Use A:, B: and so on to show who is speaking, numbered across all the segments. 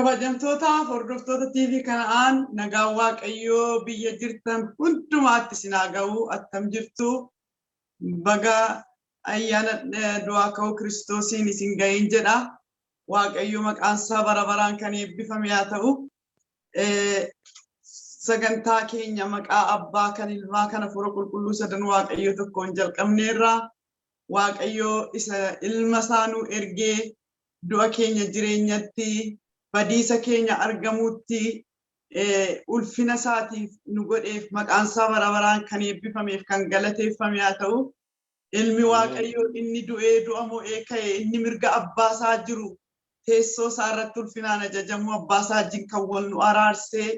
A: Kabajamtoota hordoftoota TV kana'aan nagaan Waaqayyoo biyya jirtan hundumaatti isin haa ga'u. Attam jirtu? Baga ayyaana du'aa ka'uu Kiristoosiin isin ga'iin jedha. Waaqayyo maqaan isaa bara baraan kan eebbifame haa ta'u. Sagantaa keenya maqaa Abbaa kan Ilmaa kan Hafuura Qulqulluu sadan Waaqayyo tokkoon jalqabneerra. Waaqayyo isa ilma isaa nu ergee du'a keenya jireenyatti, badiisa keenya argamuutti, ulfina isaatiif nu godheef maqaan isaa bara baraan kan eebbifameef kan galateeffame haa ta'u. Ilmi Waaqayyoo inni du'ee du'a mo'ee ka'e, inni mirga abbaa isaa jiru, teessoo isaa irratti ulfinaan ajajamuu abbaa isaa wajjin kan wal nu araarsee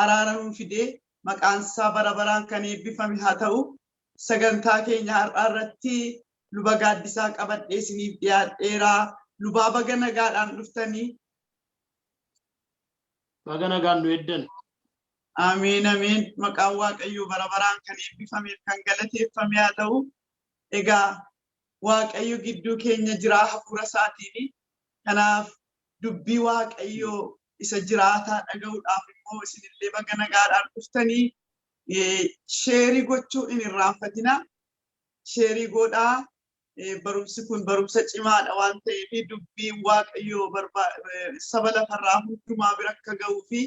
A: araara nuu fidee maqaan isaa bara baraan kan eebbifame haa ta'u. Sagantaa keenya har'aa irratti Luba Gaaddisaa qabadhee isiniif dhiyaadheera. Lubaa baga nagaadhaan dhuftanii.
B: Baga nagaan nu eddan.
A: Ameen ameen. Maqaan Waaqayyoo bara baraan kan eebbifameef kan galateeffame haa ta'u. Egaa Waaqayyo gidduu keenya jiraa hafuura isaatiin. Kanaaf dubbii Waaqayyoo isa jiraataa dhaga'uudhaaf immoo isinillee baga nagaadhaan dhuftanii sheerii gochuu hin irraanfatinaa. Sheerii godhaa. Barumsi kun barumsa cimaadha waan ta'eef dubbiin Waaqayyoo saba lafarraa hundumaa bira akka ga'uu fi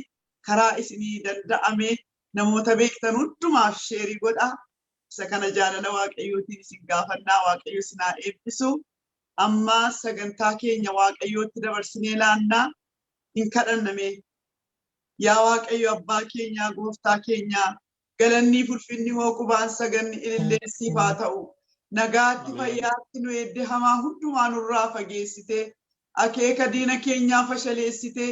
A: karaa isinii danda'ame namoota beektan hundumaaf sheerii godhaa. Isa kana jaalala Waaqayyootiin isin gaafannaa. Waaqayyo isin haa eebbisu. Amma sagantaa keenya Waaqayyootti dabarsinee laannaa, hin kadhanname. Yaa Waaqayyo abbaa keenyaa, gooftaa keenyaa, galanniif ulfinni hooqubaan saganni ililleen siif haa ta'u. Nagaatti fayyaatti nu eedde, hamaa hundumaa nurraa fageessite, akeeka diina keenyaa fashaleessite,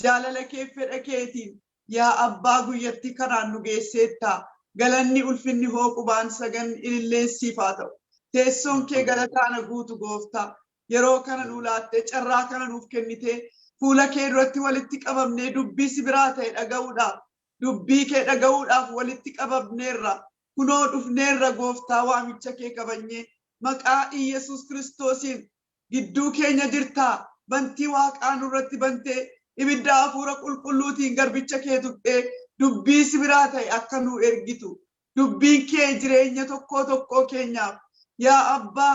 A: jaalala kee fedha keetiin yaa abbaa guyyattii kanaan nu geesseetta. Galanni ulfinni hooqubaan saganni ililleen siif haa ta'u. Teessoon kee galataana guutu gooftaa. Yeroo kana nuu laattee, carraa kana nuuf kennitee, fuula kee duratti walitti qabamnee dubbii si biraa ta'e dhaga'uudhaaf, dubbii kee dhaga'uudhaaf walitti qabamneerra. Kunoo dhufneerra gooftaa, waamicha kee kabanyee maqaa Iyyasuus Kiristoosiin gidduu keenya jirtaa. Bantii waaqaa nurratti bantee, ibidda hafuura qulqulluutiin garbicha kee tuqxee dubbii si biraa ta'e akka nuu ergitu, dubbiin kee jireenya tokkoo tokkoo keenyaaf yaa abbaa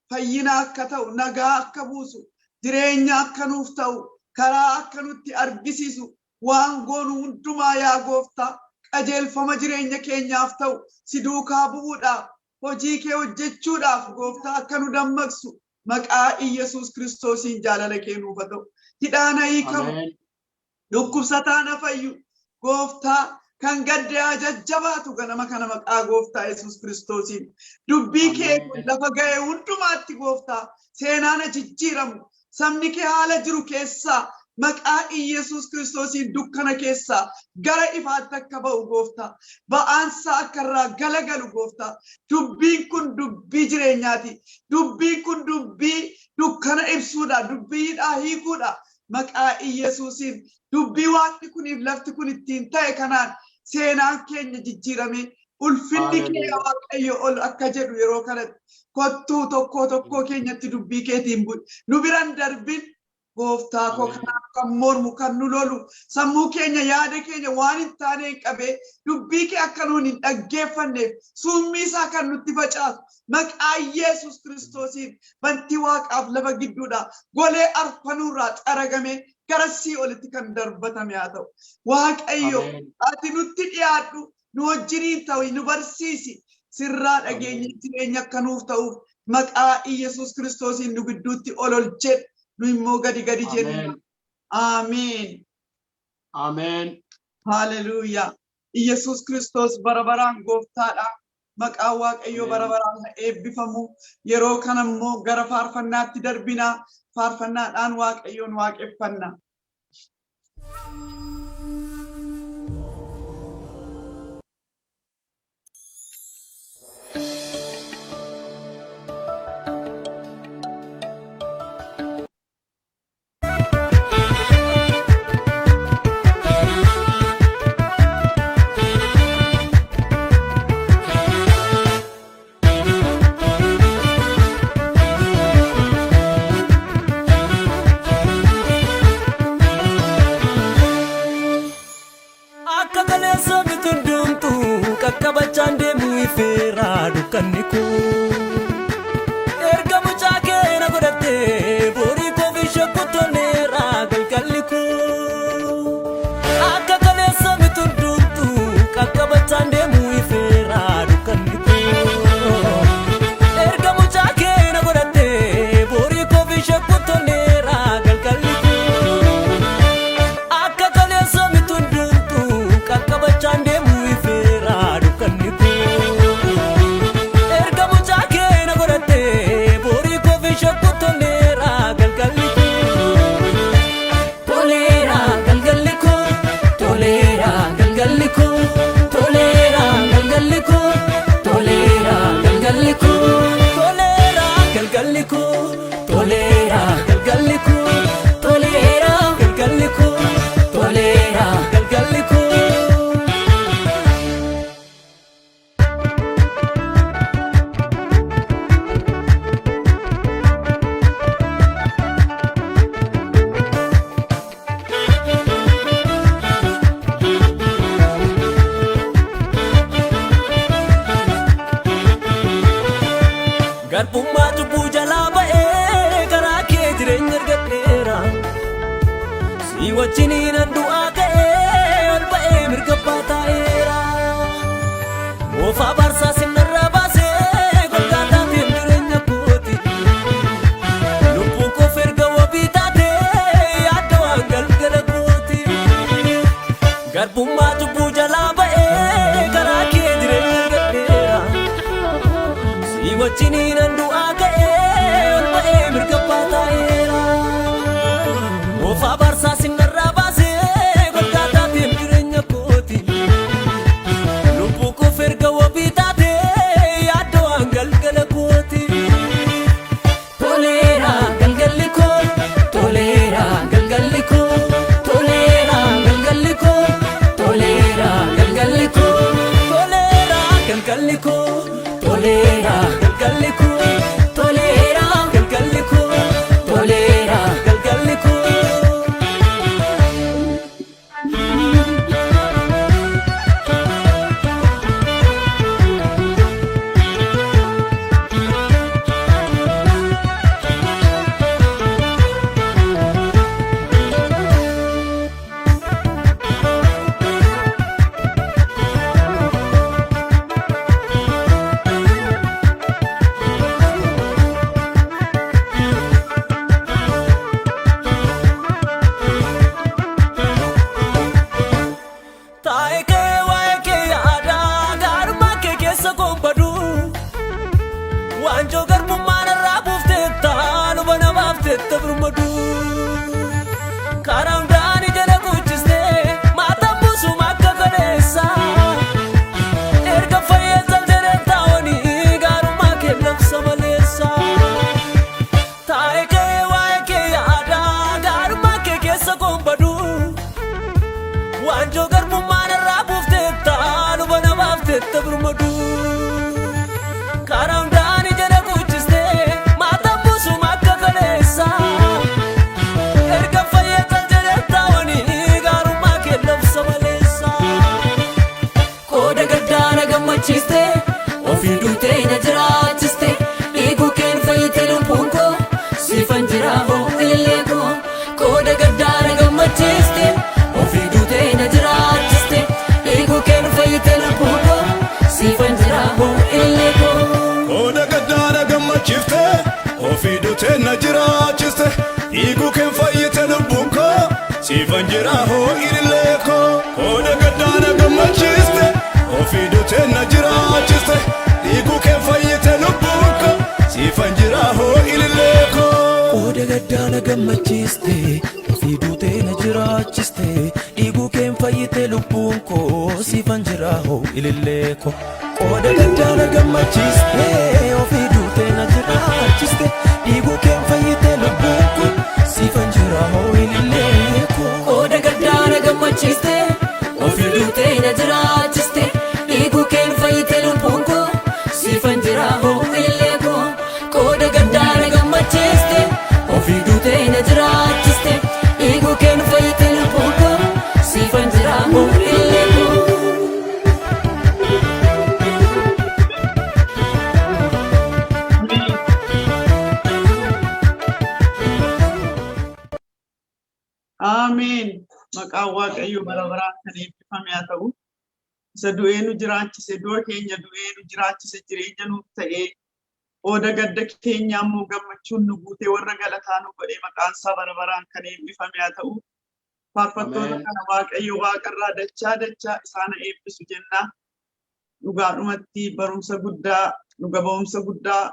A: fayyina akka ta'u, nagaa akka buusu, jireenya akka nuuf ta'u, karaa akka nutti argisiisu, waan goonu hundumaa yaa gooftaa qajeelfama jireenya keenyaaf ta'u, si duukaa bu'uudhaaf, hojii kee hojjechuudhaaf gooftaa akka nu dammaqsu maqaa Iyyasuus Kiristoosiin jaalala kee nuuf haa ta'u. Hidhaan haa hiikamu. Dhukkubsataan haa fayyu. Gooftaa, kan gadde haa jajjabaatu ganama kana maqaa gooftaa Yesuus Kiristoosiin. Dubbii kee kun lafa ga'e hundumaatti gooftaa seenaan haa jijjiiramu. Sabni kee haala jiru keessaa maqaa Iyyasuus Kiristoosiin dukkana keessaa gara ifaatti akka ba'u gooftaa. Ba'aansaa akka irraa galagalu gooftaa. Dubbiin kun dubbii jireenyaati. Dubbiin kun dubbii dukkana ibsuudha. Dubbii hidhaa hiikuudha. Maqaa Iyyasuusiin dubbii waaqni kuniif lafti kun ittiin ta'e kanaan seenaan keenya jijjiirame, ulfinni kee Waaqayyo ol akka jedhu yeroo kanatti kottuu tokkoo tokkoo keenyatti dubbii keetiin bu'i. Nu biran darbin gooftaa koo. Kanaaf kan mormu, kan nu lolu, sammuu keenya, yaada keenya waan hin taaneen qabee dubbii kee akka nuun hin dhaggeeffanneef summii isaa kan nutti facaasu maqaa Yesuus Kiristoosiin bantii waaqaaf lafa gidduudha golee arfanuurraa xaragamee gara sii'olitti kan darbatame haa ta'u. Waaqayyo, ati nutti dhiyaadhu, nu wajjiniin ta'i, nu barsiisi. Sirraa dhageenye jireenya akka nuuf ta'uuf maqaa Iyyasuus Kiristoosiin nu gidduutti ol ol jedhu, nu immoo gadi gadi jenna. Ameen.
B: Ameen.
A: Haleluuyaa. Iyyasuus Kiristoos bara baraan gooftaadha. Maqaan Waaqayyoo bara baraan haa eebbifamu. Yeroo kana immoo gara faarfannaatti darbina. Faarfannaadhaan Waaqayyoon waaqeffanna.
C: koo. Erga mucaa kee na godhattee borii koof ishee kuttonneera galgalli koo. Akka kaleessa mitunduntu qaqqabachaan deemu ifeera dukkanni koo. Erga mucaa kee na godhattee borii koof ishee kuttonneera galgalli koo. Akka kaleessa mitunduntu qaqqabachaan deemu ifeera dukkanni koo. Erga mucaa kee na godhattee borii koof ishee kuttonneera galgalli koo. Toleera galgalli koo, toleera galgalli koo, toleera galgalli koo, toleera galgalli koo, toleera galgalli koo, toleera galgalli koo, toleera galgalli koo, toleera galgalli koo. Garbummaa cubbuu jalaa ba'ee karaa kee jireenya argadheera. Si wajjiniin an du'aa ka'ee ol ba'ee mirga abbaa taa'eera. Moofaa barsaa sinnarraa baasee golgaa taateen jireenya kooti. Lubbuun koof erga wabii taatee yaadda waan galgala kooti. Garbummaa cubbuu jalaa ba'ee karaa kee jireenya argadheera. Si wajjiniin an du'aa ka'ee ol ba'ee mirga abbaa taa'eera. Moofaa barsaa sinnarraa baasee golgaa taateen jireenya kooti. Lubbuu koof erga wabii taatee yaadda waan galgala kooti. Toleera galgalli koo, toleera galgalli koo, toleera galgalli koo, toleera galgalli koo, toleera galgalli koo, toleera galgalli koo, toleera galgalli koo, toleera galgalli koo. Taa'ee kee waa'ee kee yaadaa gaarummaa kee keessa gombadu. Waanjoo garbummaan irraa buuftee taaluba namaaf teetta birmadu. Karaa hundaan ija na guuchistee maataan buusuma akka kaleessa. Erga fayyee jaljedhee taa'anii gaarummaa kee labsa maleessa. Taa'ee kee waa'ee kee yaadaa gaarummaa kee keessa gombadu. Waanjoo garbummaan irraa buuftee taaluba namaaf teetta birmadu. Karaa hundaan ija na guuchistee maataan buusuma akka kaleessa. Erga fayyee jaljedhee taa'anii gaarummaa kee labsa maleessa.
D: Qooda gaddaa na gammachiiste, ofii duutee na jiraachiste, dhiiguu keen fayyite lubbuun koo, siifan jira hoo ilillee koo. Qooda gaddaa na gammachiiste, ofii duutee na jiraachiste, dhiiguu keen fayyite lubbuun koo, siifan jira hoo ilillee koo.
E: Qooda gaddaa na gammachiifte, ofii duutee na jiraachiste, dhiiguu keen fayyite lubbuun koo, siifan jira hoo ilillee koo. Qooda gaddaa na gammachiiste, ofii duutee na jiraachiste, dhiiguu keen fayyite lubbuun koo, siifan jira hoo ilillee koo.
C: Qooda gaddaa na gammachiiste, ofii duutee na jiraachiste, dhiiguu keen fayyite lubbuun koo, siifan jira hoo ilillee koo. Qooda gaddaa na gammachiiste, ofii duutee na jiraachiste, dhiiguu keen fayyite lubbuun koo, siifan jira hoo ilillee koo.
D: Qooda gaddaa na gammachiiste, ofii duutee na jiraachiste, dhiiguu keen fayyite lubbuun koo, siifan jira hoo ilillee koo. Qooda gaddaa na gammachiiste, ofii duutee na jiraachiste, dhiiguu keen fayyite lubbuun koo, siifan jira hoo ilillee koo.
A: Ameen. Maqaan Waaqayyoo bara baraan kan eebbifame haa ta'u. Isa du'ee nu jiraachise, du'a keenya du'ee nu jiraachise, jireenya nuuf ta'ee, qooda gadda keenya immoo gammachuun nu guutee warra galataa nu godhee maqaan isaa bara baraan kan eebbifame haa ta'u. Faarfattoota
B: Ameen.
A: kana Waaqayyo waaqarraa dachaa dachaa isaan eebbisu jenna. Dhugaadhumatti barumsa guddaa, dhuga ba'umsa guddaa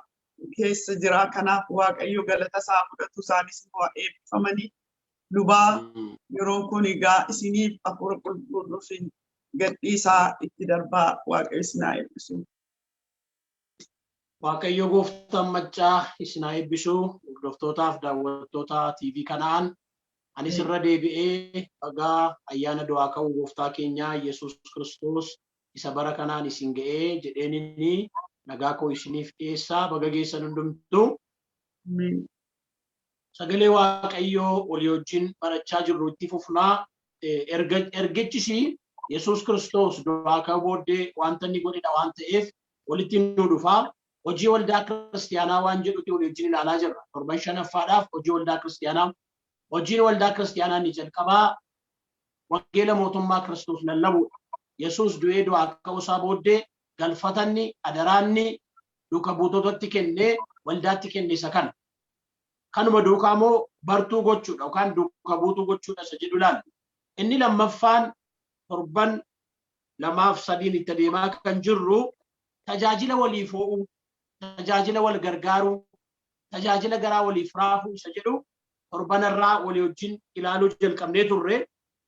A: keessa jira. Kanaaf Waaqayyo galata isaa fudhatu, isaanis immoo eebbifamanii. Lubaa, yeroon kun egaa isiniif hafuura qulqulluutiin gadhiisaa itti darbaa, Waaqayyo isin haa eebbisu.
B: Waaqayyo gooftaan maccaa isin haa eebbisu. Hordoftootaaf daawwattoota TV kanaan anis irra deebi'ee bagaa ayyaana du'aa ka'uu gooftaa keenyaa Yesuus Kiristoos isa bara kanaan isin ga'ee jedheen inni nagaa koo isiniif dhiyeessaa. Baga geessan hundumtuu. Sagalee Waaqayyoo walii wajjin barachaa jirru itti fufnaa. Ergichis Yesuus Kiristoos du'aa ka'uu booddee wanta inni godhedha waan ta'eef walitti nu dhufaa. Hojii waldaa kiristiyaanaa waan jedhuti walii wajjin ilaalaa jirra. Torban shanaffaadhaaf hojii waldaa kiristiyaanaa. Hojiin waldaa kiristiyaanaa inni jalqabaa wangeela mootummaa Kiristoos lallabuudha. Yesuus du'ee du'aa ka'uusaa booddee galfatanni, adaraanni duuka buutotatti kennee, waldaatti kenne isa kana. Kanuma duukaa immoo bartuu gochuudha yookaan duuka buutuu gochuudha isa jedhu ilaalla. Inni lammaffaan torban lamaaf sadiin itti adeemaa kan jirru tajaajila waliif ho'uu, tajaajila wal gargaaruu, tajaajila garaa waliif raafuu isa jedhu torbanarraa walii wajjin ilaaluu jalqabnee turre.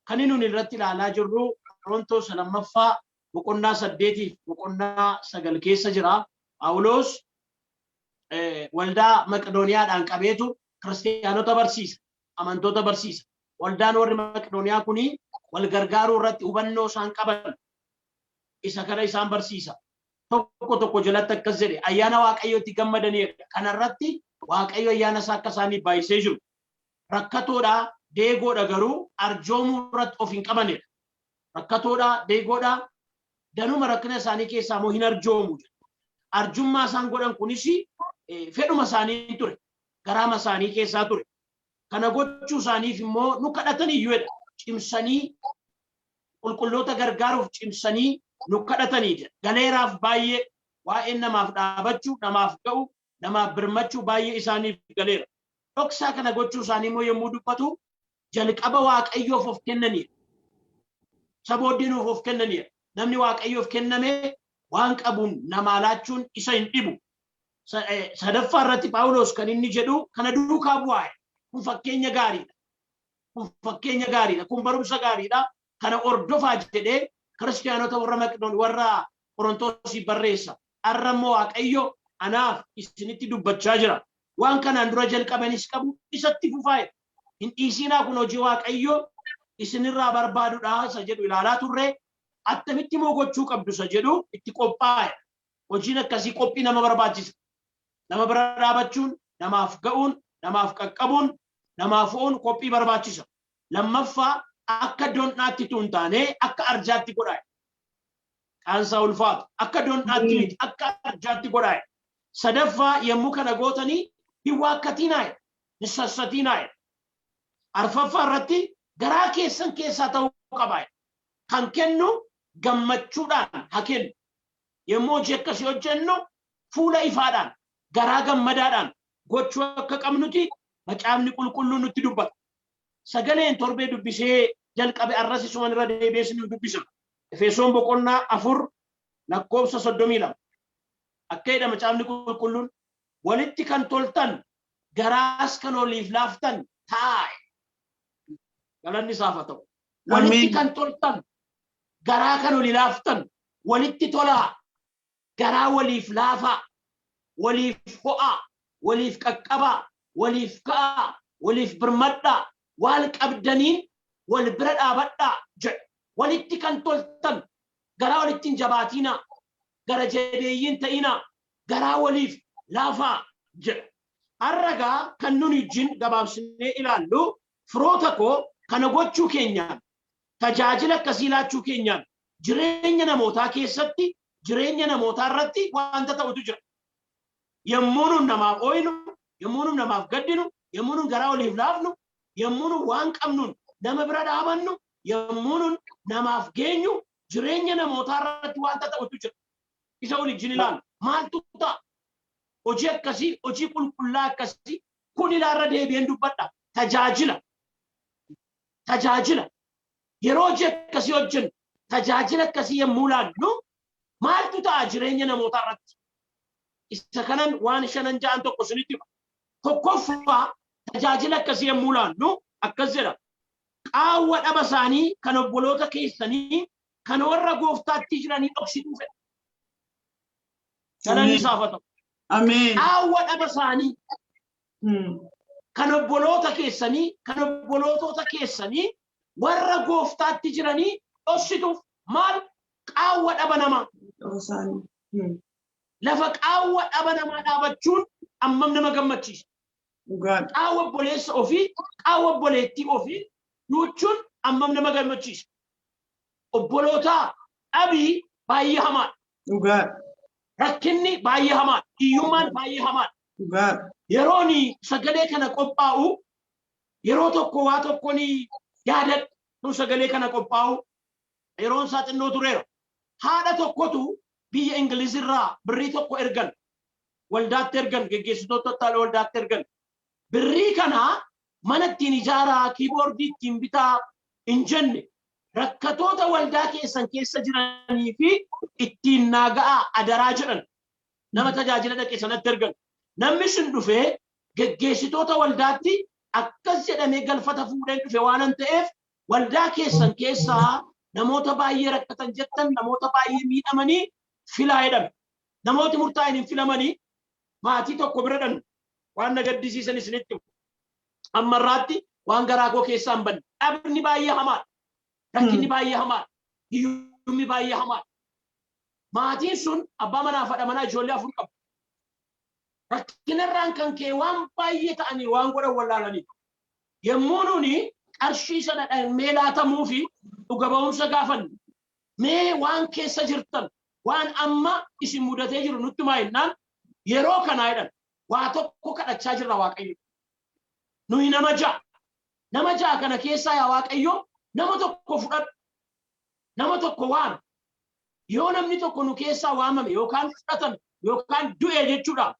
B: Kan inni irratti ilaalaa jirru Qorontoos lammaffaa boqonnaa 8f boqonnaa 9 keessa jira. Phaawulos waldaa Maqedooniyaadhaan qabeetu kiristiyaanota barsiisa, amantoota barsiisa. Waldaan warri Maqedooniyaa kuni wal gargaaruu irratti hubannoo isaan qaban isa kana isaan barsiisa. Tokko tokko jalatti akkas jedhe: ayyaana Waaqayyootti gammadaniidha. Kanarratti Waaqayyo ayyaana isaa akka isaaniif baay'isee jiru. Rakkatoodha, deegoodha, garuu arjoomuu irratti of hin qabanidha. Rakkatoodha, deegoodha, danuma rakkina isaanii keessaa immoo hin arjoomu. Arjummaa isaan godhan kunis fedhuma isaanii ture. Garaama isaanii keessaa ture. Kana gochuu isaaniif immoo nu kadhatan iyyuudha. Cimsanii qulqulloota gargaaruuf cimsanii nu kadhatanii. Galeeraaf baay'ee waa'een namaaf dhaabachuu, namaaf ga'u, namaaf birmachuu baay'ee isaaniif galeera. Dhoksaa kana gochuu isaanii immoo yommuu dubbatu jalqaba Waaqayyoof of kennaniidha. Sabooddee nuuf of kennaniidha. Namni Waaqayyoof kenname waan qabuun namaa laachuun isa hin dhibu. Sadaffaa irratti Phaawulos kan inni jedhu kana duukaa bu'aa. Kun fakkeenya gaariidha. Kun fakkeenya gaariidha. Kun barumsa gaariidha. Kana hordofaa jedhee kiristiyaanota warra Maqdoon warra Qorontosii barreessa. Har'a immoo Waaqayyo anaaf isinitti dubbachaa jira. Waan kanaan dura jalqabanis qabu isatti fufaa. Hin dhiisinaa, kun hojii Waaqayyo isinirraa barbaadudha isa jedhu ilaalaa turre. Attamitti immoo gochuu qabdu isa jedhu itti qophaa'e. Hojiin akkasii qophii nama barbaachisa. Nama bira dhaabachuun, namaaf ga'uun, namaaf qaqqabuun, namaaf o'uun qophii barbaachisa. Lammaffaa, akka dondhaatti tun taane akka arjaatti godhaa. Qaansaa ulfaatu. Akka dondhaatti miti, akka arjaatti godhaa. Sadaffaa, yommuu kana gootanii hin waakkatiinaa, hin sassatiinaa. Arfaffaa irratti garaa keessan keessaa ta'uu qaba. Kan kennu gammachuudhaan haa kennu. Yommuu hojii akkasii hojjennu fuula ifaadhaan, garaa gammadaadhaan gochuu akka qabnuti Macaafni Qulqulluun nutti dubbata. Sagaleen torbee dubbisee jalqabe arras isuman irra deebi'ee isin dubbisa. Efesoon boqonnaa 4 lakkoofsa 32. Akka jedha Macaafni Qulqulluun: walitti kan toltan, garaas kan waliif laaftan ta'aa. Galanni isaaf haa ta'u. Walitti kan toltan, garaa kan walii laaftan, walitti tolaa, garaa waliif laafaa, waliif ho'aa, waliif qaqqabaa, waliif ka'aa, waliif birmadhaa, waal qabdaniin wal bira dhaabadhaa jedha. Walitti kan toltan, garaa walitti hin jabaatiinaa, gara jabeeyyiin ta'inaa, garaa waliif laafaa jedha. Har'a kan nuni wajjin gabaabsinee ilaallu, firoota koo, kana gochuu keenyaan, tajaajila akkasii laachuu keenyaan jireenya namootaa keessatti, jireenya namootaa irratti wanta ta'utu jira. Yommuu nun namaaf ooyinu, yommuu nun namaaf gaddinu, yommuu nun garaa waliif laafnu, yommuu nun waan qabnuun nama bira dhaabannu, yommuu nun namaaf geenyu jireenya namootaa irratti wanta ta'utu jira. Isa waliin ilaalu. Maaltu ta'a? Hojii akkasii, hojii qulqullaa akkasii kun ilaarra deebi'een dubbadha. Tajaajila. Tajaajila. Yeroo hojii akkasii hojjennu, tajaajila akkasii yommuu laallu maaltu ta'a jireenya namootaa irratti? Isa kanan waan shanan ja'an tokko isinitti hima. Tokkoffaa, tajaajila akkasii yommuu laallu akkas jedha. Qaawwa dhaba isaanii kan obboloota keessanii kan warra gooftaatti jiranii dhoksituu fedha. Galanni isaaf haa ta'u.
A: Ameen.
B: Qaawwa dhaba isaanii kan obboloota keessanii, kan obbolootota keessanii warra gooftaatti jiranii dhoksituuf. Maal? Qaawwa dhaba namaa. Lafa qaawwa dhaba namaa dhaabachuun ammam nama gammachiisa. Qaawwa obboleessa ofii, qaawwa obboleettii ofii duuchuun ammam nama gammachiisa. Obbolootaa, dhabii baay'ee hamaadha. Rakkinni baay'ee hamaadha. Hiyyummaan baay'ee hamaadha. Yeroon sagalee kana qophaa'u, yeroo tokko waa tokko ni yaadadhu. Sagalee kana qophaa'u yeroon isaa xinnoo tureera. Haadha tokkotu biyya Ingiliz irraa birrii tokko ergan. Waldaatti ergan, geggeessitoota waldaatti ergan. Birrii kana mana ittiin ijaaraa, keyboardii ittiin bitaa hin jenne, rakkatoota waldaa keessan keessa jiranii fi ittiin naaga'aa adaraa jedhan. Nama tajaajila dhaqe sanatti ergan. Namni sun dhufee geggeessitoota waldaatti akkas jedhamee galfata fuudheen dhufe waan ta'eef, waldaa keessan keessaa namoota baay'ee rakkatan jettan, namoota baay'ee miidhamanii filaa jedhame. Namooti murtaa'an hin filamanii maatii tokko bira dhannu. Waan na gaddisiisan isinitti himu. Ammarraatti waan garaa koo keessaa hin banne. Dhabni baay'ee hamaadha. Rakkinni baay'ee hamaadha. Hiyyummi baay'ee hamaadha. Maatiin sun abbaa manaa fi haadha manaa, ijoollee 4 qabu. Rakkinarraan kan ka'e waan baay'ee ta'anii waan godhan wallaalanii. Yommuu nuni qarshii sana dhaqnee laatamuu fi dhuga ba'umsa gaafannu, mee waan keessa jirtan, waan amma isin mudatee jiru nutti himaa jennaan, yeroo kanaa jedhan waa tokko kadhachaa jirra Waaqayyo. Nuyi nama 6. Nama 6 kana keessaa yaa Waaqayyo nama tokko fudhadhu. Nama tokko waami. Yoo namni tokko nu keessaa waamame yookaan fudhatame yookaan du'e jechuudha.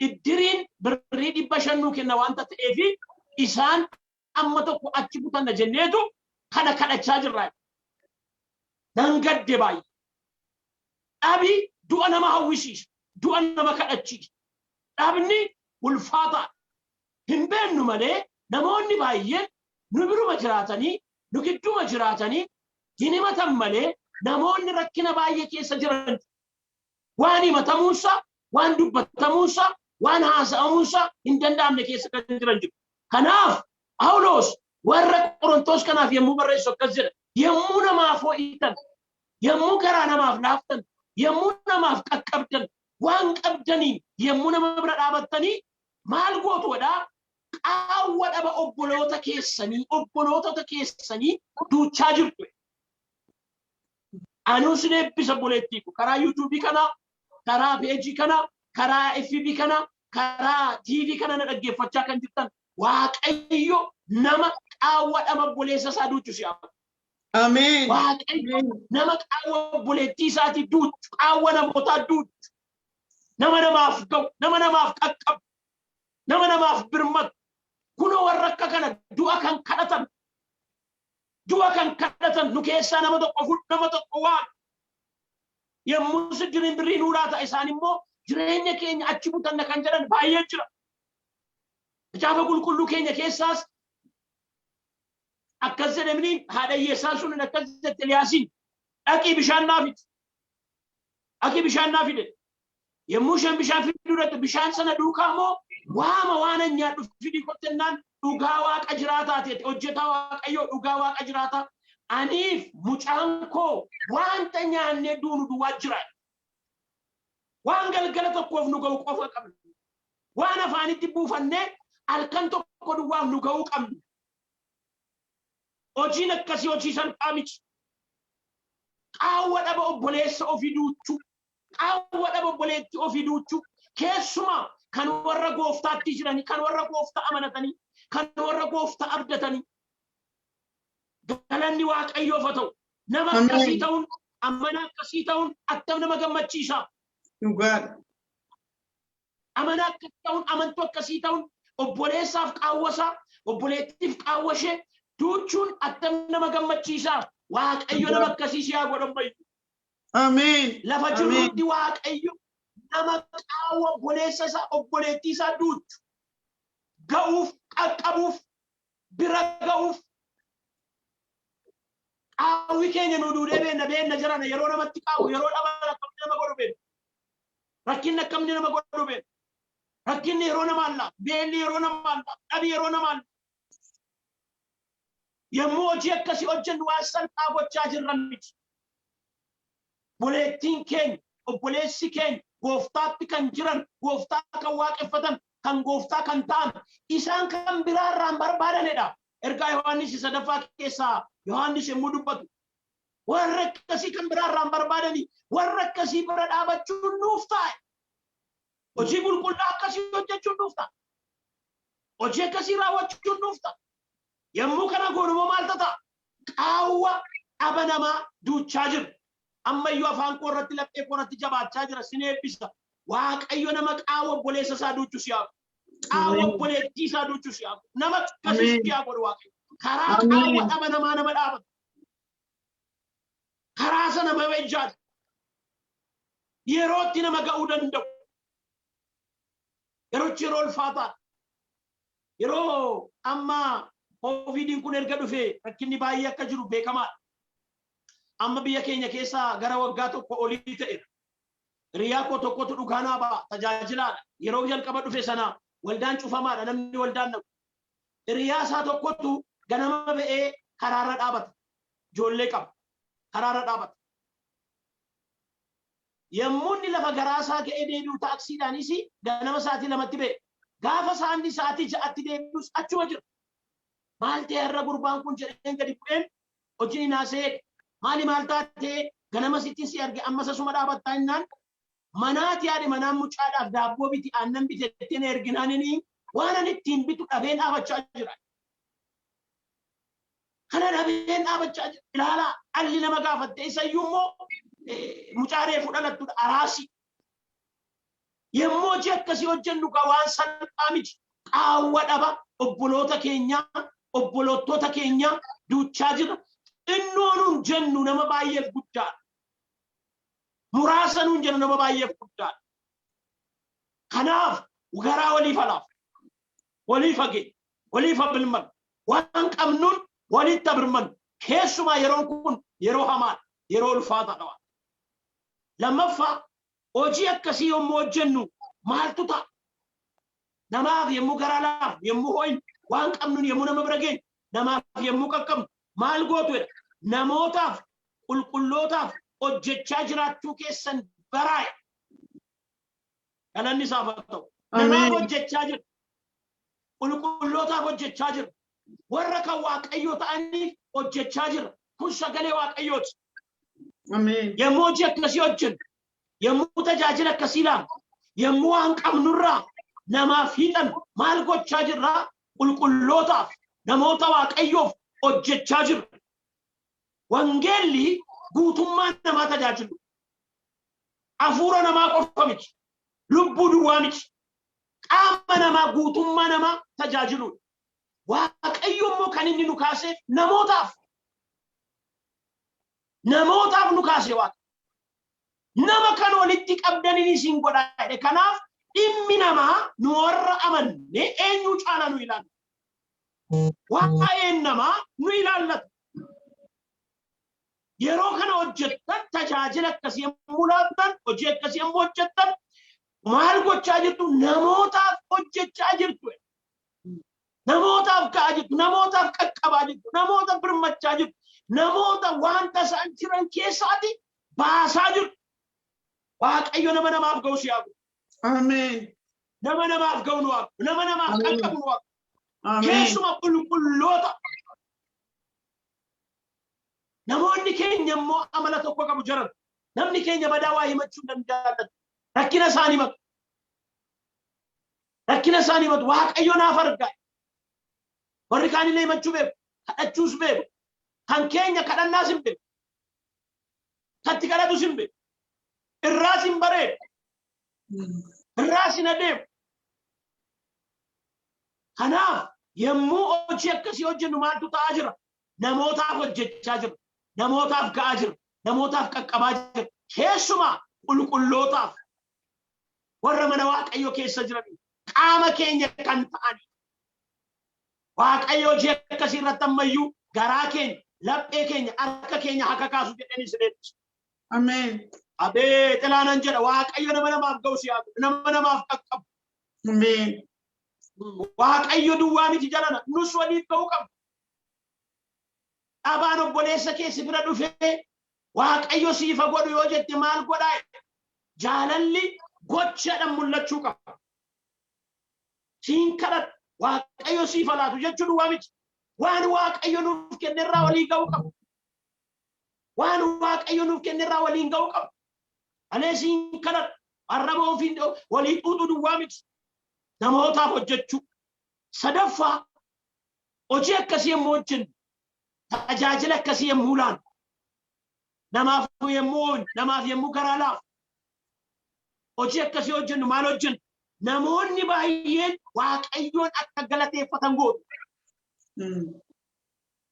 B: Iddiriin birrii 500 nuu kenna waanta ta'eefi isaan amma tokko achi butanna jenneetu kana kadhachaa jirra. Nan gadde baay'ee. Dhabi du'a nama hawwisiisa. Du'a nama kadhachiisa. Dhabni ulfaataa. Hin beennu malee namoonni baay'een nu biruma jiraatanii, nu gidduma jiraatanii hin himatan malee namoonni rakkina baay'ee keessa jiran waan himatamuunsa, waan dubbatamuunsa, waan haasa'amuunsa hin danda'amne keessa kan jiran jiru. Kanaaf Phaawulos warra Qorontos kanaaf yommuu barreessu akkas jedha. Yommuu namaaf ho'itan, yommuu garaa namaaf laaftan, yommuu namaaf qaqqabdan, waan qabdaniin yommuu nama bira dhaabattanii maal gootu jedhaa? Qaawwa dhaba obboloota keessanii, obbolootota keessanii duuchaa jirtu. Anuu sin eebbisa obboleettii ko, karaa YouTubeii kanaa, karaa pageii kanaa, karaa FB kanaa, karaa TV kana na dhaggeeffachaa kan jirtan, Waaqayyo nama qaawwa dhaba obboleessa isaa duuchu si haa.
A: Ameen.
B: Waaqayyo nama qaawwa obboleettii isaatii duuchu, qaawwa namootaa duuchu, nama namaaf ga'u, nama namaaf qaqqabu, nama namaaf birmatu. Kunoo warra akka kana du'a kan kadhatan, du'a kan kadhatan nu keessaa nama tokko fudhu, nama tokko waan. Yommuu siddiriin birrii nuu laata, isaan immoo jireenya keenya achi butanna kan jedhan baay'ee jira. Macaafa qulqulluu keenya keessaas akkas jedhamni, haadha hiyyeessaan sun akkas jette Eliyaasiin, "Dhaqii bishaan naa fidi. Dhaqii bishaan naa fide." Yommuu isheen bishaan fiduu dhaqxe, bishaan sana duukaa immoo waama waan an nyaadhu fidii kottennaan, "Dhugaa Waaqa jiraataa ta'e, hojjetaa Waaqayyoo, dhugaa Waaqa jiraataa, aniif mucaan koo wanta nyaannee duunu duwwaa jira. Waan galgala tokkoof nu ga'u qofa qabna. Waan afaanitti buufannee halkan tokko duwwaaf nu ga'uu qabna." Hojiin akkasii hojii salphaa miti. Qaawwa dhaba obboleessa ofii duuchuu, qaawwa dhaba obboleettii ofii duuchuu, keessumaa kan warra gooftaatti jiranii, kan warra gooftaa amanatanii, kan warra gooftaa abdatanii. Galanni Waaqayyoof haa ta'u. Nama
A: Ameen.
B: akkasii ta'uun, amana akkasii ta'uun attam nama gammachiisa.
A: Dhugaadha.
B: Amana akkasii ta'uun, amantuu akkasii ta'uun, obboleessaaf qaawwasaa, obboleettiif qaawwashee duuchuun attam nama gammachiisa. Waaqayyo nama akkasii si haa godhu ammayyuu.
A: Ameen.
B: Lafa
A: Ameen.
B: jirrutti Waaqayyo nama qaawwa obboleessa isaa, obboleettii isaa duuchu ga'uuf, qaqqabuuf, bira ga'uuf. Qaawwi keenya nu duudee beenna beenna jirana. Yeroo namatti qaawwu, yeroo dhaban akkamni nama godhu beenna. Rakkinni akkamni nama godhu beenna. Rakkinni yeroo namaan laafu, beelli yeroo namaan laafu, dhabi yeroo namaan laafu. Yommuu hojii akkasii hojjennu waan salphaa gochaa jirran miti. Obboleettiin keenya, obboleessi keenya gooftaatti kan jiran, gooftaa kan waaqeffatan, kan gooftaa kan ta'an, isaan kan biraarraan barbaadanidha. Ergaa Yohaannis sadaffaa keessaa Yohaannis yommuu dubbatu, warra akkasii kan biraarraan barbaadanii, warra akkasii bira dhaabachuun nuuf taa'e. Hojii qulqullaa akkasii hojjechuun nuuf ta'a. Hojii akkasii raawwachuun nuuf ta'a. Yommuu kana goonu immoo maal ta'a? Qaawwa dhaba namaa duuchaa jiru. Ammayyuu afaan koo irratti, laphee koo irratti jabaachaa jira. Sin eebbisa. Waaqayyo nama qaawwa obboleessa isaa duuchu si haa godhu. Qaawwa obboleettii isaa duuchu si haa godhu. Nama akkasii si haa godhu Waaqayyo. Karaa qaawwa dhaba namaa nama dhaabatu. Karaa sana nama ijjaatu. Yerootti nama ga'uu danda'u. Yerochi yeroo ulfaataadha. Yeroo amma Kooviidiin kun erga dhufe rakkinni baay'ee akka jiru beekamaadha. Amma biyya keenya keessa gara waggaa tokko olii ta'eera. Hiriyaa koo tokkotu dhugaa naa ba'a, tajaajilaadha. Yeroo jalqaba dhufe sana waldaan cufamaadha, namni waldaan dhaqu. Hiriyaa isaa tokkotu ganama ba'ee karaarra dhaabata. Ijoollee qaba. Karaarra dhaabata. Yommuu inni lafa garaa isaa ga'ee deebi'u taaksiidhaanis ganama sa'aatii 2tti ba'e. Gaafa saanni sa'aatii 6tti deebi'us achuma jira. Maal ta'e har'a gurbaan kun jedheen gadi bu'een hojiin hin haasa'ee. Maali, maal taatee, ganama sittin si arge, ammas asuma dhaabattaa jennaan, manaati haadhi manaan mucaadhaaf daabboo biti, aannan biti jettee na erginaan inni waan ani ittiin bitu dhabeen dhaabachaa jira. Kana dhabeen dhaabachaa jira. Ilaalaa, dhalli nama gaafatte, isayyuu immoo mucaa reefu dhalattudha, araasii. Yommuu hojii akkasii hojjennu gaa waan salphaa miti. Qaawwa dhaba obboloota keenyaa, obboloottota keenyaa duuchaa jirra. Xinnoo nuun jennu nama baay'eef guddaadha. Muraasa nuun jennu nama baay'eef guddaadha. Kanaaf garaa waliif alaaf, waliif hagee, waliif habirman, waan qabnuun walitti habirman. Keessumaa yeroon kun yeroo hamaadha, yeroo ulfaataadha waan. Lammaffaa, hojii akkasii yommuu hojjennu maaltu ta'a? Namaaf yommuu garaa laafnu, yommuu ho'inu, waan qabnuun yommuu nama bira geenyu, namaaf yommuu qaqqabnu maal gootu jedha? Namootaaf, qulqullootaaf hojjechaa jiraachuu keessan baraa'e. Galanni isaaf haa ta'u. Namaaf hojjechaa jira. Qulqullootaaf hojjechaa jira. Warra kan Waaqayyoo ta'aniif hojjechaa jira. Kun sagalee Waaqayyooti.
A: Ameen.
B: Yommuu hojii akkasii hojjennu, yommuu tajaajila akkasii laannu, yommuu waan qabnurraa namaaf hiixannu maal gochaa jirraa? Qulqullootaaf, namoota Waaqayyoof hojjechaa jirra. Wangeelli guutummaa namaa tajaajilu. Hafuura namaa qofa miti. Lubbuu duwwaa miti. Qaama namaa, guutummaa namaa tajaajiluudha. Waaqayyo immoo kan inni nu kaaseef namootaaf. Namootaaf nu kaase Waaqa. Nama kan walitti qabdaniin isin godhaa jedhe. Kanaaf dhimmi namaa nu warra amanne eenyuu caalaa nu ilaallata. Waa'een namaa nu ilaallata. Yeroo kana hojjettan, tajaajila akkasii yommuu laattan, hojii akkasii yommuu hojjettan maal gochaa jirtu? Namootaaf hojjechaa jirtu. Namootaaf ka'aa jirtu, namootaaf qaqqabaa jirtu, namoota birmachaa jirtu, namoota wanta isaan jiran keessaati baasaa jirtu. Waaqayyo nama namaaf ga'u si haa godhu.
A: Ameen.
B: Nama namaaf ga'u nu haa godhu. Nama namaaf
A: Ameen.
B: qaqqabu nu haa godhu.
A: Ameen.
B: Keessuma qulqulloota. Namoonni keenya immoo amala tokko qabu jiran. Namni keenya badaa waa himachuu hin jaallatu. Rakkina isaanii himatu. Rakkina isaanii himatu. Waaqayyo naaf argaa. Warri kaanillee himachuu beeku. Kadhachuus beeku. Kan keenya kadhannaas hin beeku. Katti kadhatus hin beeku. Irraas hin bareedu. Irraas hin adeemu. Kanaaf yommuu hojii akkasii hojjennu maaltu ta'aa jira? Namootaaf hojjechaa jira. Namootaaf ga'aa jira. Namootaaf qaqqabaa jira. Keessumaa qulqullootaaf, warra mana Waaqayyoo keessa jiranii, qaama keenya kan ta'anii. Waaqayyo hojii akkasii irratti ammayyuu garaa keenya, laphee keenya, harka keenya haa kakaasu jedheen isin eebbisa.
A: Ameen.
B: Abee xilaanan jedha, Waaqayyo nama namaaf ga'u si haa godhu, nama namaaf qaqqabu.
A: Ameen.
B: Waaqayyo duwwaa miti jalana, nus waliif ga'uu qabna. Dhabaan obboleessa kee si bira dhufee Waaqayyo siif haa godhu yoo jette maal godhaa? Jaalalli gochaadhaan mul'achuu qaba. Siin kadhadha, Waaqayyo siif haa laatu jechuu duwwaa miti. Waan Waaqayyo nuuf kennerraa walii ga'uu qaba. Waan Waaqayyo nuuf kennerraa waliin ga'uu qaba. Alee siin kadhadha, arraba ofiin walii xuuxuu duwwaa miti. Namootaaf hojjechuu. Sadaffaa, hojii akkasii yommuu hojjennu, tajaajila akkasii yommuu laannu, namaaf yommuu oollu, namaaf yommuu garaa laafu, hojii akkasii hojjennu maal hojjennu? Namoonni baay'een Waaqayyoon akka galateeffatan gootu.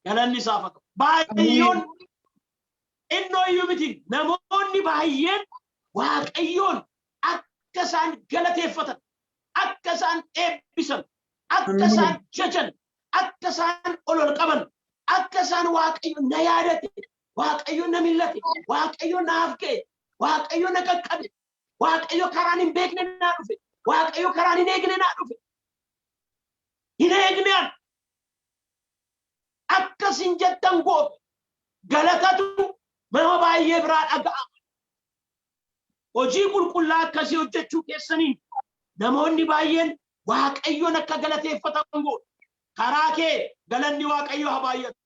B: Galanni isaaf haa ta'u. Baay'oon xinnoo iyyuu miti. Namoonni baay'een Waaqayyoon akka isaan galateeffatan, akka isaan eebbisan, akka isaan jajan, akka isaan ol ol qaban, akka isaan Waaqayyo na yaadate, Waaqayyo na millate, Waaqayyo naaf ga'e, Waaqayyo na qaqqabe, Waaqayyo karaan hin beekne naa dhufe, Waaqayyo karaan hin eegne naa dhufe. Hin eegne an. Akkasin jettan gootu. Galatatu nama baay'ee biraa dhaga'ama. Hojii qulqullaa akkasii hojjechuu keessaniin namoonni baay'een Waaqayyoon akka galateeffatan gootu. Karaa kee galanni Waaqayyoo haa baay'atu.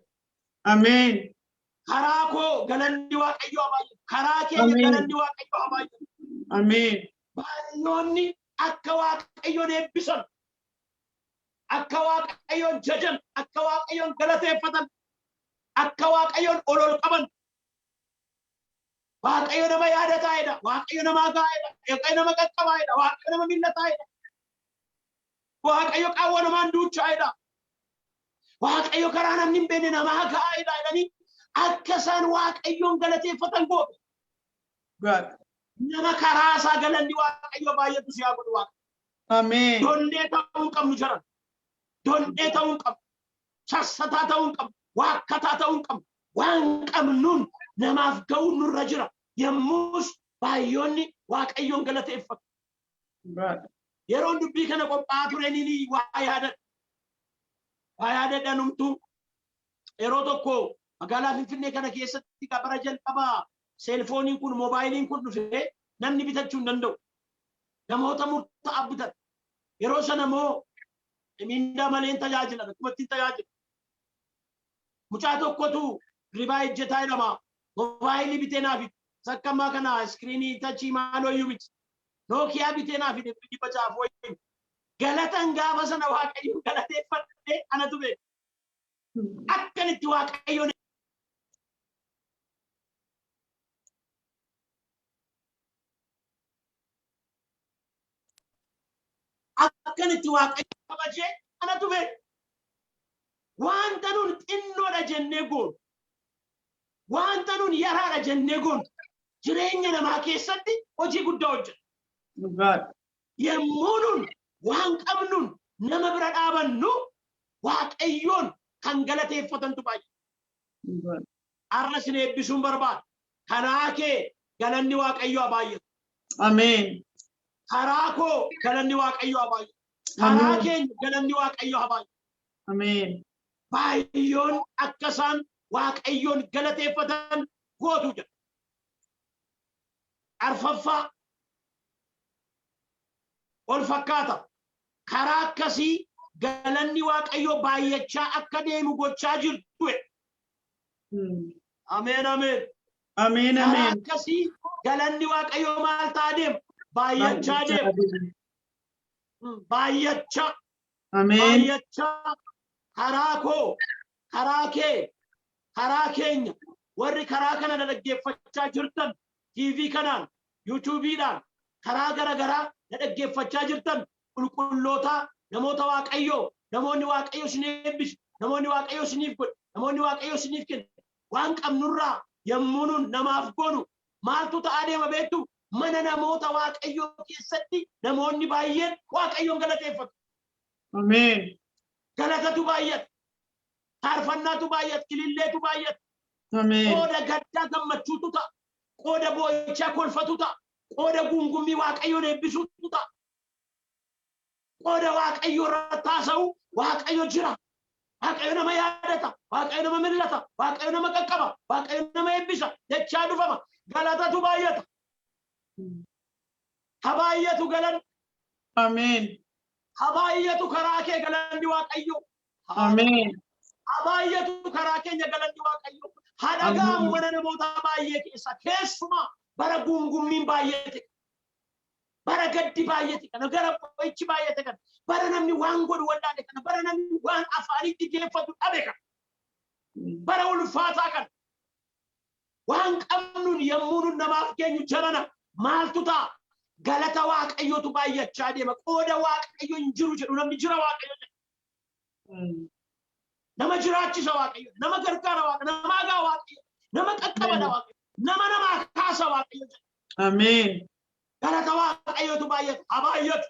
A: Ameen.
B: Karaa koo galanni Waaqayyoo haa baay'atu. Karaa keenya
A: Ameen.
B: galanni Waaqayyoo haa baay'atu.
A: Ameen.
B: Baay'oonni akka Waaqayyoon eebbisan, akka Waaqayyoon jajan, akka Waaqayyoon galateeffatan, akka Waaqayyoon ol ol qaban. Waaqayyo nama yaadataa'edha. Waaqayyo nama gaa'edha. Waaqayyo nama qaqqabaa'edha. Waaqayyo nama millataa'edha. Waaqayyo qaawwa namaan duuchaa'edha. Waaqayyo karaa namni hin beekne namaa ga'aa'edha jedhanii akka isaan Waaqayyoon galateeffatan goote.
A: God.
B: Nama karaa isaa galanni Waaqayyo baay'atu si haa godhu Waaqayyo.
A: Ameen.
B: Donnee ta'uu hin qabnu jaran. Donnee ta'uu hin qabnu. Sassataa ta'uu hin qabnu. Waakkataa ta'uu hin qabnu. Waan qabnuun namaaf ga'uun nurra jira. Yommus baay'oonni Waaqayyoon galateeffatu.
A: God.
B: Yeroon dubbii kana qophaa'aa tureen waa yaadadha. Waa yaadadha numtuu. Yeroo tokko magaalaa Finfinnee kana keessatti bara jalqabaa seelfooniin kun, moobaayiliin kun dhufee namni bitachuu hin danda'u. Namoota murtaa'aa bitatu. Yeroo sana immoo miindaa malee hin tajaajilan, akkumatti hin tajaajilu. Mucaa tokkotu ribaa ejjetaa jedhama. Moobaayilii bitee naa fide. Sakka ammaa kana iskiriinii tachii maaloo iyyuu miti. Nookiyaa bitee naa fide 600 wayii. Galatan gaafa sana Waaqayyoon galateeffadhe anatu beeka. Akkan itti Waaqayyoon akkan itti Waaqayyo kabajee anatu beeka. Wanta nun xinnoodha jennee goonu, wanta nun yaraadha jennee goonu, jireenya namaa keessatti hojii guddaa hojjeta.
A: Dhugaadha.
B: Yommuu nun waan qabnuun nama bira dhaabannu, Waaqayyoon kan galateeffatantu baay'ata.
A: Dhugaadha.
B: Har'a isin eebbisuun barbaada. Karaa kee galanni Waaqayyoo haa baay'atu.
A: Ameen.
B: Karaa koo galanni Waaqayyoo haa baay'atu. Karaa
A: Ameen.
B: keenya galanni Waaqayyoo haa baay'atu.
A: Ameen.
B: Baay'oon akka isaan Waaqayyoon galateeffatan gootu jedha. Arfaffaa ol fakkaata. Karaa akkasii galanni Waaqayyoo baay'achaa akka deemu gochaa jirtu jedha. Ameen, ameen.
A: Ameen.
B: Karaa
A: Ameen.
B: akkasii galanni Waaqayyoo maal ta'aa deema? Baay'achaa deema. Baay'achaa.
A: Ameen.
B: Baay'achaa. Karaa koo, karaa kee. Karaa keenya warri karaa kana na dhaggeeffachaa jirtan, TV kanaan, YouTube'dhaan, karaa gara garaa na dhaggeeffachaa jirtan, qulqullootaa, namoota Waaqayyoo, namoonni Waaqayyo isin eebbisu, namoonni Waaqayyo isiniif godhe, namoonni Waaqayyo isiniif kenne, waan qabnurraa yommuu nun namaaf goonu maaltu ta'aa deema beektu? Mana namoota Waaqayyoo keessatti namoonni baay'een Waaqayyoon galateeffatu.
A: Ameen.
B: Galatatu baay'ata. Faarfannaatu baay'ata. Ililleetu baay'ata.
A: Ameen.
B: Qooda gaddaa gammachuutu ta'a. Qooda boo'ichaa kolfatu ta'a. Qooda guungummii Waaqayyoon eebbisuutu ta'a. Qooda Waaqayyoo irratti haasa'u Waaqayyo jira. Waaqayyo nama yaadata. Waaqayyo nama millata. Waaqayyo nama qaqqaba. Waaqayyo nama eebbisa. Jechaa dhufama. Galatatu baay'ata. Ha baay'atu galan.
A: Ameen.
B: Ha baay'atu karaa kee galanni Waaqayyo.
A: Ameen.
B: Ha baay'atu karaa keenya galanni Waaqayyo. Ha dhaga'amu mana namoota baay'ee keessa, keessumaa bara guungummiin baay'ate, bara gaddi baay'ate kana, gara boo'ichi baay'ate kana, bara namni waan godhu wallaale kana, bara namni waan afaanitti geeffatu dhabe kana, bara ulfaataa kana, waan qabnuun yommuu nun namaaf keenyu jarana maaltu ta'a? Galata Waaqayyootu baay'achaa deema. Qooda Waaqayyo hin jiru jedhu namni jira Waaqayyo jedha. Nama jiraachisa Waaqayyo, nama gargaara Waaqayyo, nama agaa Waaqayyo, nama qaqqabada Waaqayyo, nama namaa kaasa Waaqayyo jedha.
A: Ameen.
B: Galata Waaqayyootu baay'ata. Haa baay'atu.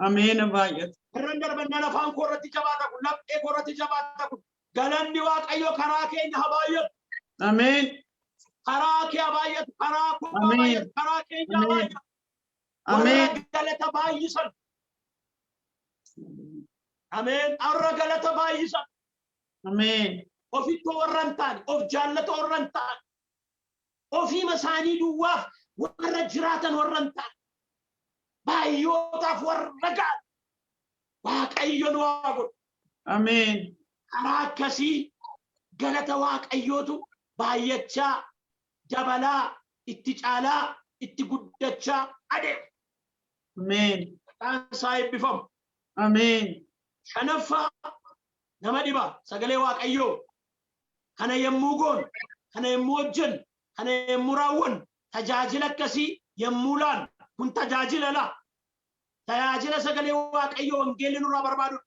A: Ameen baay'atu.
B: Irran darban afaan koo irratti jabaata kun, laphee koo irratti jabaata kun. Galanni Waaqayyo karaa keenya haa baay'atu.
A: Ameen.
B: Karaa kee haa baay'atu. Karaa koo haa
A: Ameen.
B: baay'atu. Karaa keenya haa
A: Ameen.
B: baay'atu.
A: Ameen.
B: Warra galata baay'isan. Ameen. Warra galata baay'isan.
A: Ameen.
B: Ofittoo warra hin taane, of jaallatoo warra hin taane, ofiima isaanii duwwaaf warra jiraatan warra hin taane, baay'ootaaf warra ga'an Waaqayyo nu haa godhu.
A: Ameen.
B: Karaa akkasii galata Waaqayyootu baay'achaa, dabalaa, itti caalaa, itti guddachaa adeema.
A: Ameen.
B: Maqaan isaa eebbifamu.
A: Ameen.
B: Shanaffaa, nama dhiba sagalee Waaqayyoo kana yommuu goonu, kana yommuu hojjennu, kana yommuu raawwannu, tajaajila akkasii yommuu laannu, kun tajaajila laa. Tajaajila sagalee Waaqayyoo wangeelli nurraa barbaadudha.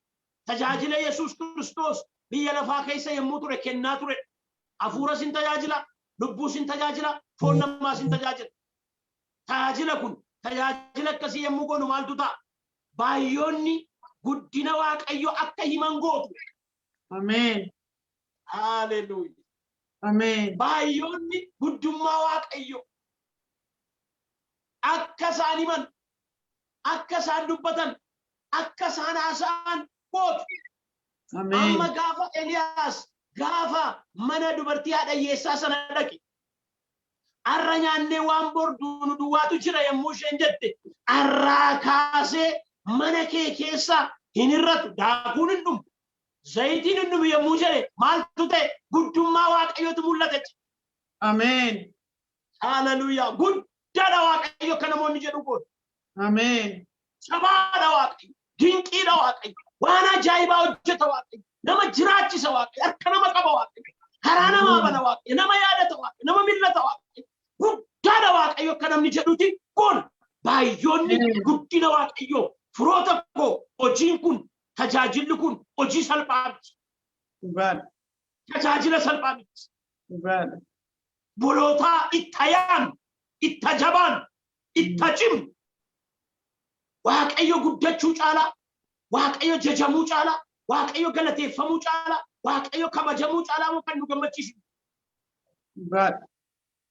B: Tajaajila Yesuus Kiristoos biyya lafaa keessa yommuu ture kennaa ture. Hafuura sin tajaajila, lubbuu sin tajaajila, foon namaa sin tajaajila. Tajaajila kun, tajaajila akkasii yommuu goonu maaltu ta'a? Baay'oonni guddina Waaqayyoo akka himan gootu.
A: Ameen.
B: Haleluuyaa.
A: Ameen.
B: Baay'oonni guddummaa Waaqayyoo akka isaan himan, akka isaan dubbatan, akka isaan haasa'an gootu.
A: Ameen.
B: Amma gaafa Eliyaas gaafa mana dubartii haadha hiyyeessaa sana dhaqe, arra nyaannee waan bor duunu duwwaatu jira yommuu isheen jette, arraa kaasee mana kee keessaa hin hir'atu, daakuun hin dhumu, zayitiin hin dhumu yommuu jedhe maaltu ta'e? Guddummaa Waaqayyootu mul'ate.
A: Ameen.
B: Haleluuyaa. Guddaadha Waaqayyo akka namoonni jedhu goone.
A: Ameen.
B: Jabaadha Waaqayyo. Dinqiidha Waaqayyo. Waan ajaa'ibaa hojjeta Waaqayyo. Nama jiraachisa Waaqayyo. Harka nama qaba Waaqayyo. Karaa namaa bana Waaqayyo. Nama yaadata Waaqayyo. Nama millata Waaqayyo. Guddaadha Waaqayyo akka namni jedhuti goona. Baay'oonni guddina Waaqayyoo, firoota koo, hojiin kun, tajaajilli kun hojii salphaa miti.
A: Dhugaadha.
B: Tajaajila salphaa miti.
A: Dhugaadha.
B: Bolootaa itti ayaan, itti jabaan, itti cimu. Waaqayyo guddachuu caalaa, Waaqayyo jajamuu caalaa, Waaqayyo galateeffamuu caalaa, Waaqayyo kabajamuu caalaa moo kan nu gammachiisu?
A: Dhugaadha.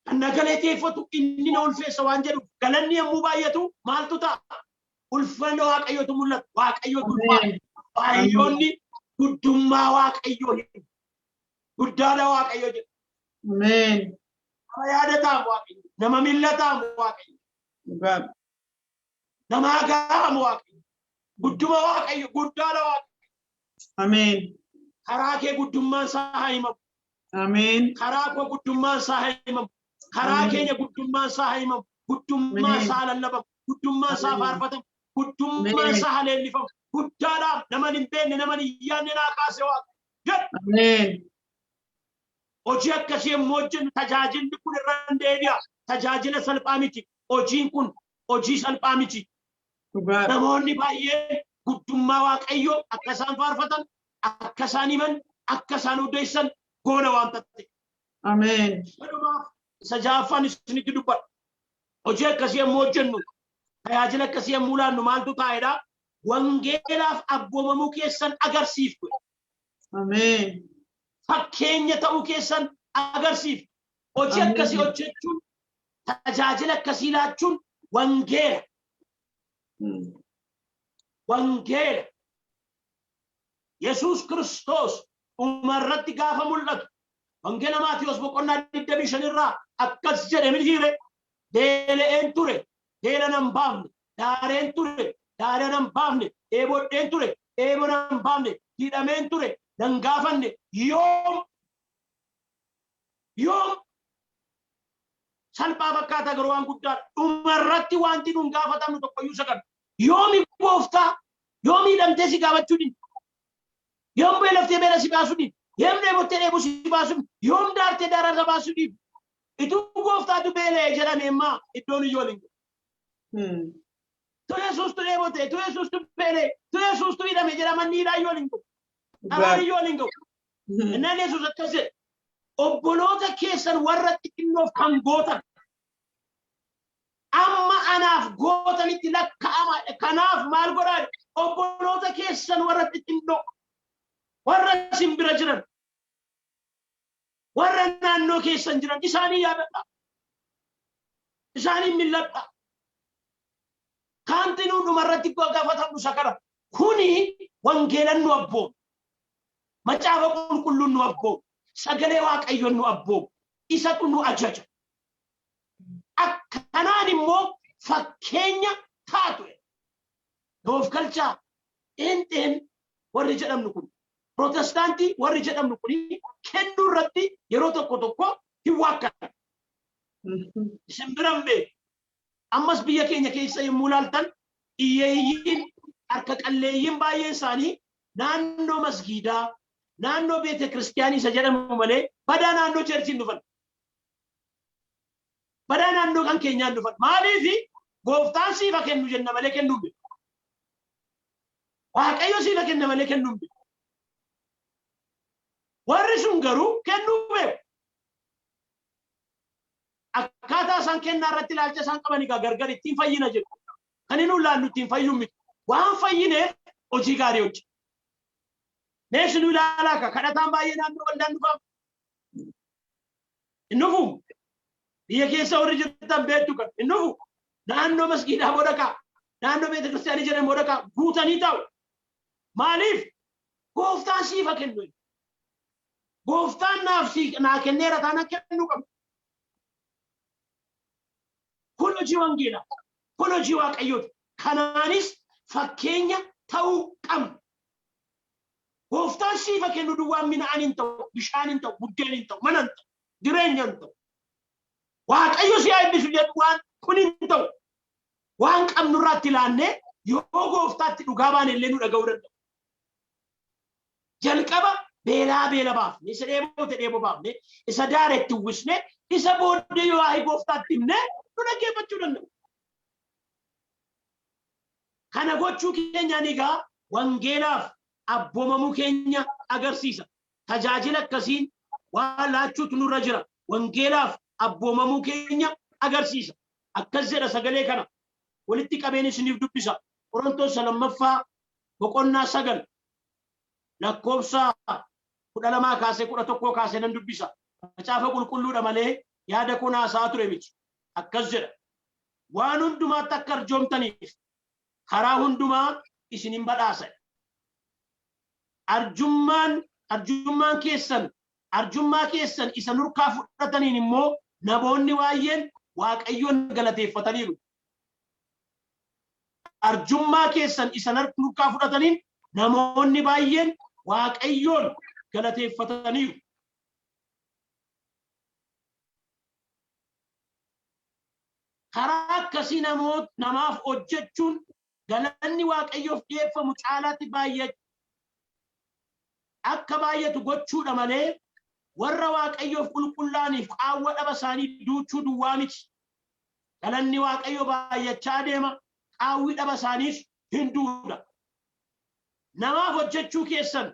B: Kan na galateeffatu inni na ulfeessa waan jedhu, galanni yommuu baay'atu maaltu ta'a? Ulfina Waaqayyootu mul'ata. Waaqayyootu ulfaata.
A: Ameen.
B: Baay'oonni guddummaa Waaqayyoo himu. Guddaadha Waaqayyo jedhu.
A: Ameen.
B: Nama yaadataam Waaqayyo. Nama millataam Waaqayyo.
A: Dhugaadha.
B: Nama gahaam Waaqayyo. Gudduma Waaqayyo, guddaadha Waaqayyo.
A: Ameen.
B: Karaa kee guddummaan isaa haa himamu.
A: Ameen.
B: Karaa koo guddummaan isaa haa himamu. Karaa
A: Ameen.
B: keenya guddummaan isaa haa himamu. Guddummaan
A: Ameen.
B: isaa haa lallabamu. Guddummaan isaa
A: Ameen.
B: faarfatamu. Guddummaan
A: Ameen.
B: isaa haa leellifamu. Guddaadhaaf nama hin beekne, nama hin yaadne naa kaase Waaqayyo. Jedhu.
A: Ameen.
B: Hojii akkasii yommuu hojjennu tajaajilli kun irra hin deebi'a. Tajaajila salphaa miti. Hojiin kun hojii salphaa miti. Namoonni baay'een guddummaa Waaqayyoo akka isaan faarfatan, akka isaan himan, akka isaan odeessan goona waan ta'eef.
A: Ameen.
B: Kanumaaf isa ja'affaan isinitti dubbadha. Hojii akkasii yommuu hojjennu, tajaajila akkasii yommuu laannu maaltu taa'edha? Wangeelaaf abboomamuu keessan agarsiiftu.
A: Ameen.
B: Fakkeenya ta'uu keessan agarsiiftu. Hojii akkasii hojjechuun, tajaajila akkasii laachuun wangeela. Wangeela. Yesuus Kiristoos dhumarratti gaafa mul'atu Wangeela Maatiyos boqonnaa 25 irraa akkas jedhe mitiire beela'een ture beela nan baafne daareen ture daara nan baafne dheebodheen ture dheebo nan baafne hidhameen ture nan gaafanne yoom yoom salphaa fakkaata garuu waan guddaadha. Dhumarratti wanti nun gaafatamnu tokkoyyuu isa kana. Yoomi gooftaa yoom hidhamtee si gaafachuu didde? Yoom beeloftee beela si baasuu didde? Yoom dheebottee dheebuu si baasuu didde? Yoom daartee daara irra baasuu didde? Ituu gooftaatu beela'e jedhame immaa iddoon iyyuu waliin gahu. Tu Yesuustu dheebote, tu Yesuustu beela'e, tu Yesuustu hidhame jedhaman ni hidhaa iyyuu waliin gahu. Karaan iyyuu waliin gahu. Innaan Yesuus akkas jedhe. Obboloota keessan warra xixinnoof kan gootan amma anaaf gootanitti lakka'ama. Kanaaf maal godhaa? Obboloota keessan warra xixinnoo, warra isin bira jiran, warra naannoo keessan jiran isaanii yaadadhaa. Isaanii milladhaa. Kaanti nu dhumarratti gaafatamnu isa kana. Kuni wangeelan nu abbooma. Macaafa qulqulluun nu abbooma. Sagalee Waaqayyoon nu abbooma. Isatu nu ajaja. Akkanaan immoo fakkeenya taatu. Nuuf galchaa pheenxeen warri jedhamnu kun Protestaantii warri jedhamnu kun kennuu irratti yeroo tokko tokko hin waakkatan. Isin bira hin beeku. Ammas biyya keenya keessa yommuu ilaaltan hiyyeeyyiin harka qalleeyyiin baay'een isaanii naannoo masgiidaa, naannoo beete kiristiyaanii isa jedhamu malee badaa naannoo cheerchii hin dhufan. Badaa naannoo kan keenyaa hin dhufan. Maaliif gooftaan siif haa kennu jenna malee kennuu hin beeku. Waaqayyo siif haa kenna malee kennuu hin beeku. Warri sun garuu kennuu beeku. Akkaataa isaan kennaa irratti ilaalcha isaan qaban egaa gargar ittiin fayyina jedhu. Kan inni ilaallu ittiin fayyuu miti. Waan fayyineef hojii gaarii hojjenna. Mee isin ilaalaa akka kadhataan baay'ee naannoo waldaan dhufaa. Hin dhufu. Biyya keessa warri jirtan beektu kan hin dhufu. Naannoo masgiidaa booda kaa. Naannoo beeta kiristaanii jedhan booda kaa guutanii taa'u. Maaliif? Gooftaan siif haa kennu. Gooftaan naaf sii naa kenneera taanaan kennuu qabna. Kun hojii wangeelaa. Kun hojii Waaqayyooti. Kanaanis fakkeenya ta'uu qabna. Gooftaan siif haa kennu duwwaan mina'an hin ta'u, bishaan hin ta'u, buddeen hin ta'u, mana hin ta'u, jireenya hin ta'u. Waaqayyo si haa eebbisu jedhu waan kun hin ta'u. Waan qabnu irraa itti ilaannee yoo gooftaatti dhugaa baane illee nu dhaga'uu danda'u. Jalqaba beelaa beela baafne, isa dheebote dheeboo baafne, isa daare itti uwwisne, isa booddee yoo waa'ee gooftaatti himne nu dhaggeeffachuu danda'u. Kana gochuu keenyaan egaa wangeelaaf abboomamuu keenya agarsiisa. Tajaajila akkasiin waan laachuutu nurra jira. Wangeelaaf abboomamuu keenya agarsiisa. Akkas jedha sagalee kana walitti qabeen isiniif dubbisa. Qorontoos lammaffaa boqonnaa 9 lakkoofsa 12 kaasee 11 kaasee nan dubbisa. Macaafa qulqulluudha malee yaada koo haasa'aa ture miti. Akkas jedha. Waan hundumaatti akka arjoomtaniif karaa hundumaa isin hin badhaasa. Arjummaan arjummaan keessan arjummaa keessan isa nurkaa fudhataniin immoo namoonni baay'een Waaqayyoon galateeffataniiru. Arjummaa keessan isa nurkaa fudhataniin namoonni baay'een Waaqayyoon galateeffataniiru. Karaa akkasii namaaf hojjechuun galanni Waaqayyoof dhi'eeffamu caalaatti baay'atu akka baay'atu gochuudha malee Warra Waaqayyoof qulqullaa'aniif qaawwa dhaba isaanii duuchuu duwwaa miti. Galanni Waaqayyoo baay'achaa adeema, qaawwi dhaba isaaniis hin duuda. Namaaf hojjechuu keessan,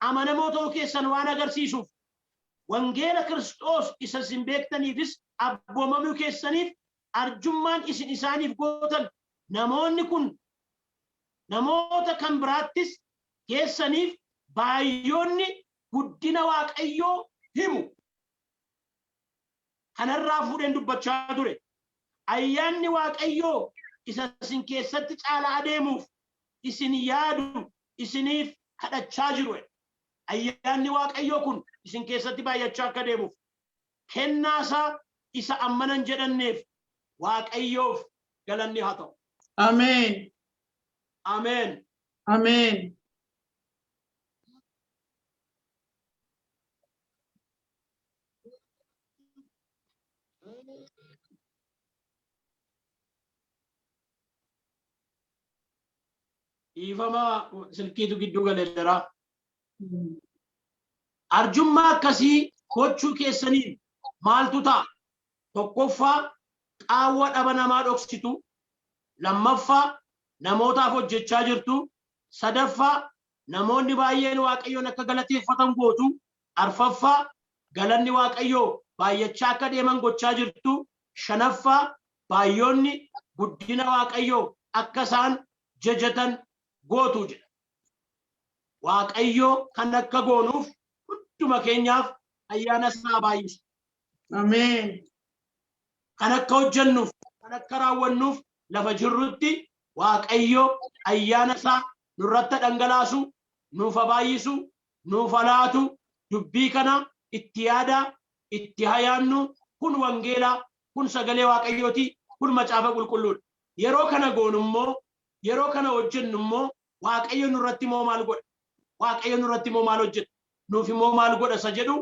B: amanamoo ta'uu keessan waan agarsiisuuf, wangeela Kiristoos isa isin beektaniifis abboomamuu keessaniif arjummaan isin isaaniif gootan namoonni kun namoota kan biraattis keessaniif baay'oonni guddina Waaqayyoo himu. Kanarraa fuudheen dubbachaa ture. Ayyaanni Waaqayyoo isa isin keessatti caalaa adeemuuf isin yaadu isiniif kadhachaa jiru. Ayyaanni Waaqayyoo kun isin keessatti baay'achaa akka deemuuf kennaa isaa isa ammanan jedhanneef Waaqayyoof galanni haa ta'u.
A: Ameen.
B: Ameen.
A: Ameen.
B: Dhiifama, silkiitu gidduu galeera. Arjummaa akkasii gochuu keessaniin maaltu ta'a? Tokkoffaa, qaawwa dhaba namaa dhoksitu. Lammaffaa, namootaaf hojjechaa jirtu. Sadaffaa, namoonni baay'een Waaqayyoon akka galateeffatan gootu. Arfaffaa, galanni Waaqayyoo baay'achaa akka deeman gochaa jirtu. Shanaffaa, baay'oonni guddina Waaqayyoo akka isaan jajatan gootu jedha. Waaqayyo kan akka goonuuf hunduma keenyaaf ayyaana isaa baay'isu.
A: Ameen.
B: Kan akka hojjennuuf, kan akka raawwannuuf lafa jirrutti Waaqayyo ayyaana isaa nurratti dhangalaasu, nuuf haa baay'isu, nuuf haa laatu. Dubbii kana itti yaadaa, itti haa yaadnu. Kun wangeelaa, kun sagalee Waaqayyooti, kun macaafa qulqulluudha. Yeroo kana goonu immoo, yeroo kana hojjennu immoo, Waaqayyo nurratti immoo maal godha? Waaqayyo nurratti immoo maal hojjeta? Nuuf immoo maal godha isa jedhu,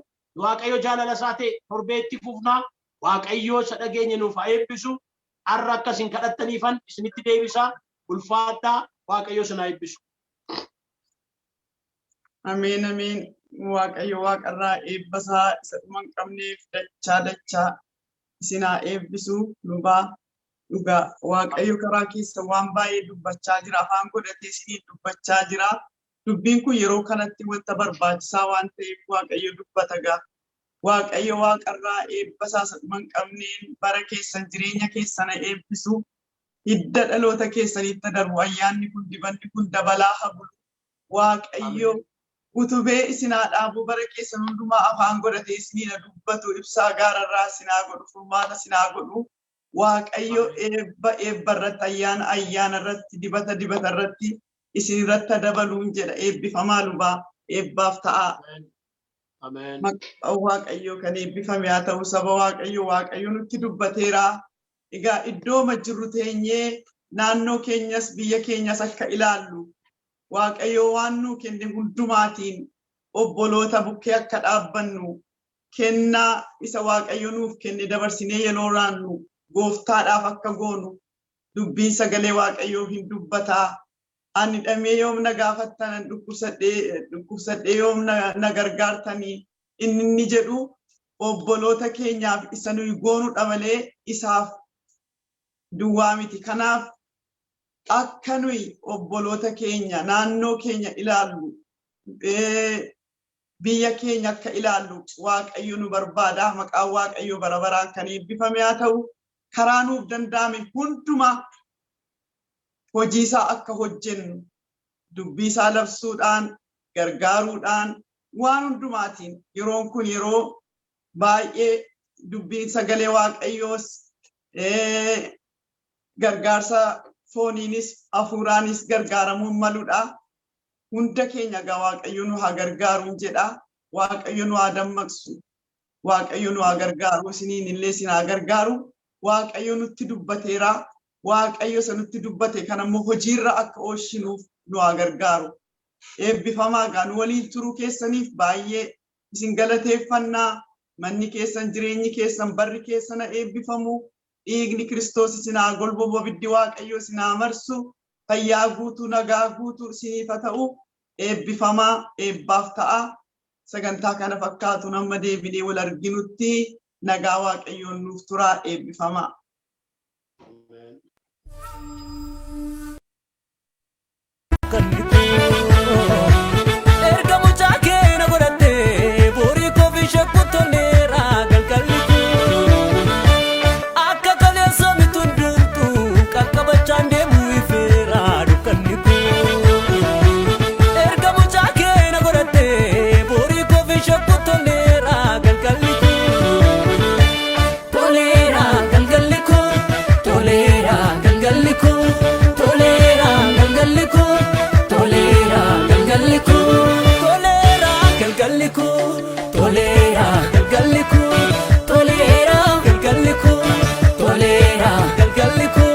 B: Waaqayyo jaalala isaa ta'e torbee itti fufnaa. Waaqayyo isa dhageenye nuuf haa eebbisu. Har'a akka isin kadhattaniifan isinitti deebisaa. Ulfaadhaa, Waaqayyo isin haa eebbisu.
A: Ameen, ameen. Waaqayyo waaqarraa eebba isaa isa dhuma hin qabneef dachaa dachaa isin haa eebbisu, lubaa. Dhugaa Waaqayyo karaa keessa waan baay'ee dubbachaa jira. Afaan godhatee isiniin dubbachaa jira. Dubbiin kun yeroo kanatti wanta barbaachisaa waan ta'eef Waaqayyo dubbata gaa. Waaqayyo waaqarraa eebba isaa isa dhuma hin qabneen bara keessan, jireenya keessan haa eebbisu. Hidda dhaloota keessanitti darbu ayyaanni kun, dibanni kun dabalaa haa bulu. Waaqayyo utubee isin haa dhaabu, bara keessan hundumaa afaan godhatee isiniin haa dubbatu, ibsaa gaararraa isin haa godhu, furmaata isin haa godhu. Waaqayyo eebba eebba irratti, ayyaana ayyaana irratti, dibata dibata irratti isin irratti haa dabaluun jedha. Eebbifamaa lubaa, eebbaaf ta'aa.
B: Ameen.
A: Maqaan Waaqayyoo kan eebbifame haa ta'u. Saba Waaqayyo, Waaqayyo nutti dubbateera. Egaa iddooma jirru teenyee naannoo keenyas biyya keenyas akka ilaallu, Waaqayyo waan nuu kenne hundumaatiin obboloota bukkee akka dhaabbannu, kennaa isa Waaqayyo nuuf kenne dabarsinee yeroo raannu gooftaadhaaf akka goonu dubbiin sagalee Waaqayyoo hin dubbataa. Ani dhamee yoom na gaafattan, ani dhukkubsadhee yoom na gargaartanii inni inni jedhu, obboloota keenyaaf isa nuyi goonudha malee isaaf duwwaa miti. Kanaaf akka nuyi obboloota keenya, naannoo keenya ilaallu, biyya keenya akka ilaallu Waaqayyo nu barbaada. Maqaan Waaqayyo bara baraan kan eebbifame haa ta'u. Karaa nuuf danda'ame hundumaa hojii isaa akka hojjennu, dubbii isaa labsuudhaan, gargaaruudhaan, waan hundumaatiin, yeroon kun yeroo baay'ee dubbiin sagalee Waaqayyoos gargaarsa fooniinis hafuuraanis gargaaramuun maludha. Hunda keenya egaa Waaqayyo nu haa gargaaruun jedha. Waaqayyo nu haa dammaqsu. Waaqayyo nu haa gargaaru. Isiniin illee isin haa gargaaru. Waaqayyo nutti dubbateera. Waaqayyo isa nutti dubbate kana immoo hojiirra akka oolchinuuf nu haa gargaaru. Eebbifamaa egaa, nu waliin turuu keessaniif baay'ee isin galateeffannaa. Manni keessan, jireenyi keessan, barri keessan haa eebbifamu. Dhiigni Kiristoos isin haa golbobu, abiddi Waaqayyo isin haa marsu. Fayyaa guutuu, nagaa guutuu isiniif haa ta'u. Eebbifamaa, eebbaaf ta'a. Sagantaa kana fakkaatu amma deebinee wal arginutti nagaa Waaqayyoon nuuf turaa, eebbifamaa.
C: Erga mucaa kee na godhatte, borii koo fi shakku toleera galgalli koo. Akka kaleessa miti hundumtu qaqqabachaan deemu ifeera dukkanni koo. Erga mucaa kee na godhatte, borii koo fi shakku toleera galgalli koo.
D: Toleera galgalli koo, toleera galgalli koo, toleera galgalli koo, toleera galgalli koo.
C: Toleera galgalli koo,
D: Toleera galgalli koo, toleera
C: galgalli koo,
D: toleera
C: galgalli koo.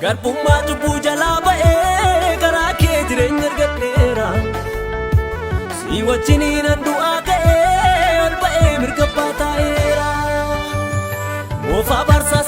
C: Garbummaa cubbuu jalaa ba'ee karaa kee jireenya argadheera. Si wajjiniin an du'aa ka'ee ol ba'ee mirga abbaa taa'eera. Moofaa barsaa.